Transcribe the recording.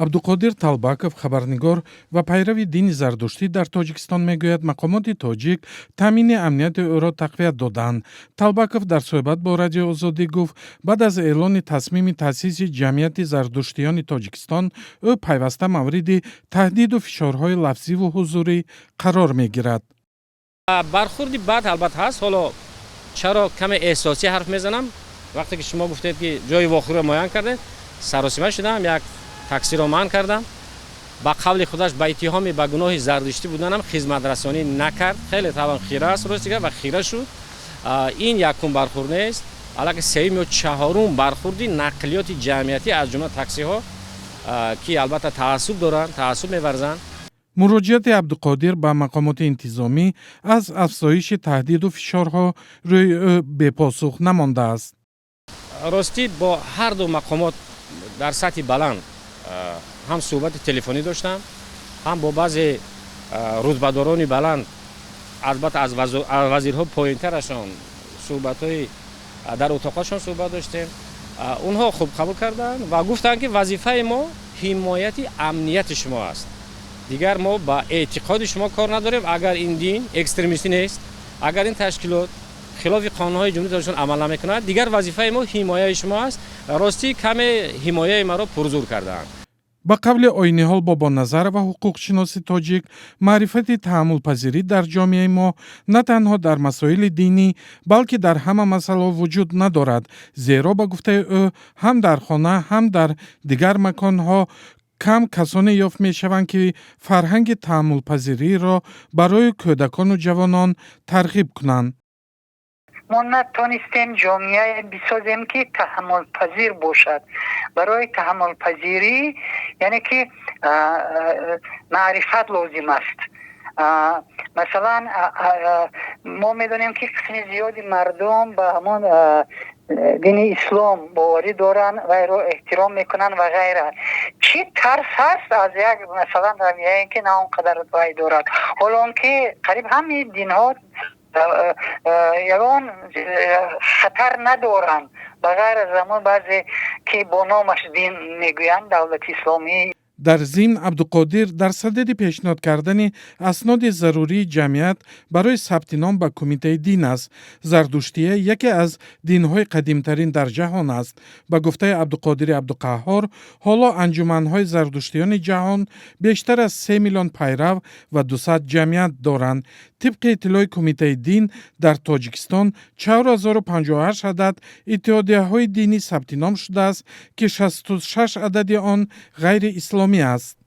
Абдуқодир Талбаков, хабарнигор ва пайрави дини зардуштӣ дар Тоҷикистон, мегӯяд, мақомоти тоҷик таъмини амнияти ӯро тақвият доданд. Талбаков дар суҳбат бо Радиои Озодӣ гуфт, баъд аз эълони тасмими таъсиси Ҷамъияти зардуштиёни Тоҷикистон ӯ пайваста мавриди таҳдиду фишорҳои лафзиву ҳузурӣ қарор мегирад. Бархурди бад албатта ҳаст. Ҳоло чаро каме эҳсосӣ ҳарф мезанам? Вақте ки шумо гуфтед, ки ҷои вохӯриро муайян кардед, саросима шудам, як таксиро манъ кардам. Ба қавли худаш, ба иттиҳоми ба гуноҳи зардуштӣ буданам хизматрасонӣ накард. Хеле табан хира аст, рости гап, ва хира шуд. Ин якум бархурд нест, аллакай сеюм ё чаҳорум бархурди нақлиёти ҷамъиятӣ, аз ҷумла таксиҳо, ки албатта таассуб доранд, таассуб меварзанд. Муроҷиати Абдуқодир ба мақомоти интизомӣ аз афзоиши таҳдиду фишорҳо рӯи ӯ бепосух намондааст. Ростӣ, бо ҳарду мақомот дар сатҳи баланд ҳам суҳбати телефонӣ доштам, ҳам бо баъзе рутбадорони баланд, албатта аз вазирҳо поинтарашон, суҳбатҳои дар утоқҳошон суҳбат доштем. Онҳо хуб қабул карданд ва гуфтанд, ки вазифаи мо ҳимояти амнияти шумо аст, дигар мо ба эътиқоди шумо кор надорем. Агар ин дин экстремистӣ нест, агар ин ташкилот хилофи қонунҳои Ҷумҳурии Тоҷикистон амал намекунад, дигар вазифаи мо ҳимояи шумо аст. Ростӣ, каме ҳимояи маро пурзур кардаанд. Ба қавли Оиниҳол Бобоназарова, ҳуқуқшиноси тоҷик, маърифати таҳаммулпазирӣ дар ҷомеаи мо на танҳо дар масоили динӣ, балки дар ҳама масъалаҳо вуҷуд надорад, зеро, ба гуфтаи ӯ, ҳам дар хона, ҳам дар дигар маконҳо кам касоне ёфт мешаванд, ки фарҳанги таҳаммулпазириро барои кӯдакону ҷавонон тарғиб кунанд. Мо натонистем ҷомеае бисозем, ки таҳаммулпазир бошад. Барои таҳаммулпазирӣ, яъне ки, маърифат лозим аст. Масалан, мо медонем, ки қисми зиёди мардум ба ҳамон дини ислом боварӣ доранд, вайро эҳтиром мекунанд ва ғайра. Чӣ тарс ҳаст аз як, масалан, равияе, ки на он қадар вай дорад, ҳоло он ки қариб ҳамаи динҳо ягон хатар надоранд, ба ғайр аз ҳамон баъзе, ки бо номаш дин мегӯянд, давлати исломӣ. Дар зимн, Абдуқодир дар садади пешниҳод кардани асноди зарурии ҷамъият барои сабти ном ба Кумитаи дин аст. Зардуштия яке аз динҳои қадимтарин дар ҷаҳон аст. Ба гуфтаи Абдуқодири Абдуқаҳҳор, ҳоло анҷуманҳои зардуштиёни ҷаҳон бештар аз 3 миллион пайрав ва 200 ҷамъият доранд. Тибқи иттилои Кумитаи дин, дар Тоҷикистон 4058 адад иттиҳодияҳои динӣ сабти ном шудааст, ки 66 адади он ғайриисломӣ аст.